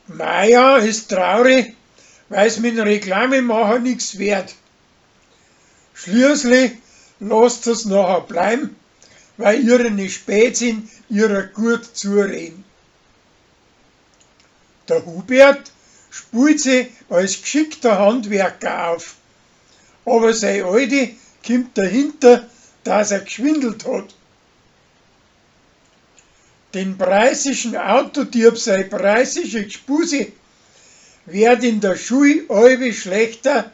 D'Maja is traurig, weil's mit'm Reklamemacha nix werd. Schließlich lasst sie's nachher bleiben, weil ihre Spätsinn ihrer gut zureden. Der Hubert spielt sich als geschickter Handwerker auf, aber sei Alte kimmt dahinter, dass er gschwindelt hat. Den preußischen Autodieb sei preußische Gspusi werd in der Schul allwi schlechter,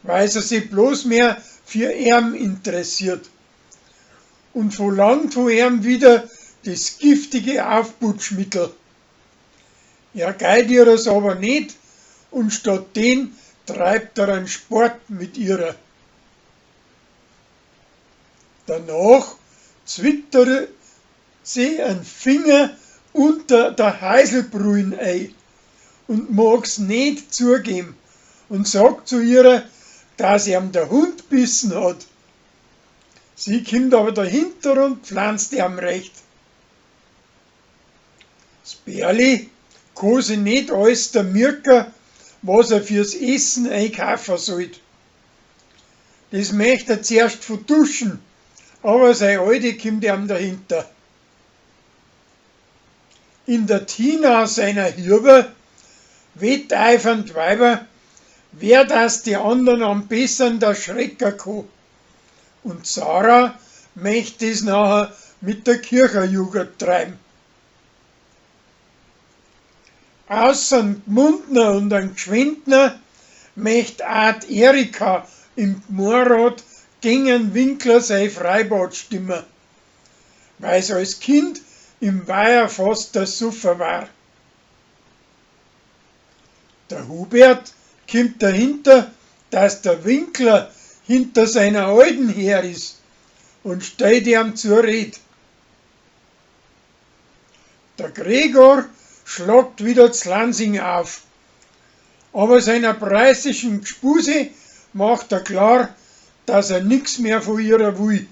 weil sie sich bloß mehr für eam interessiert und verlangt von eam wieder des giftige Aufputschmittel. Er geit ihr's aber net und statt den treibt er an Sport mit ihrer. Danach zwickt er sie an Finger unter der Heiselbruin ei und mag's net zugeben und sagt zu ihrer, dass eam der Hund bissen hat. Sie kimmt aber dahinter und pflanzt eam recht. S Berli kann sich net alles merken, was er fürs Essen einkaufen sollt. Des möcht er zuerst vertuschen, aber sei Alte kimmt eam dahinter. In der Tina seiner Hirber wetteifern d'Weiber, wer das die andern am bessern der Schrecker kann. Und Sarah möcht des nachher mit der Kircherjugend treiben. Außer'n Gmundner und an Gschwendner möcht aa d'Erika im Gmoarat gegen'n Winkler sei Freibad stimma, weil's als Kind im Weiher fast ersuffa war. Der Hubert kimmt dahinter, dass der Winkler hinter seiner Alten her is und stellt eam zur Red. Der Gregor schlagt wieder z'Lansing auf, aber seiner preußischen Gspusi macht er klar, dass er nix mehr von ihrer will.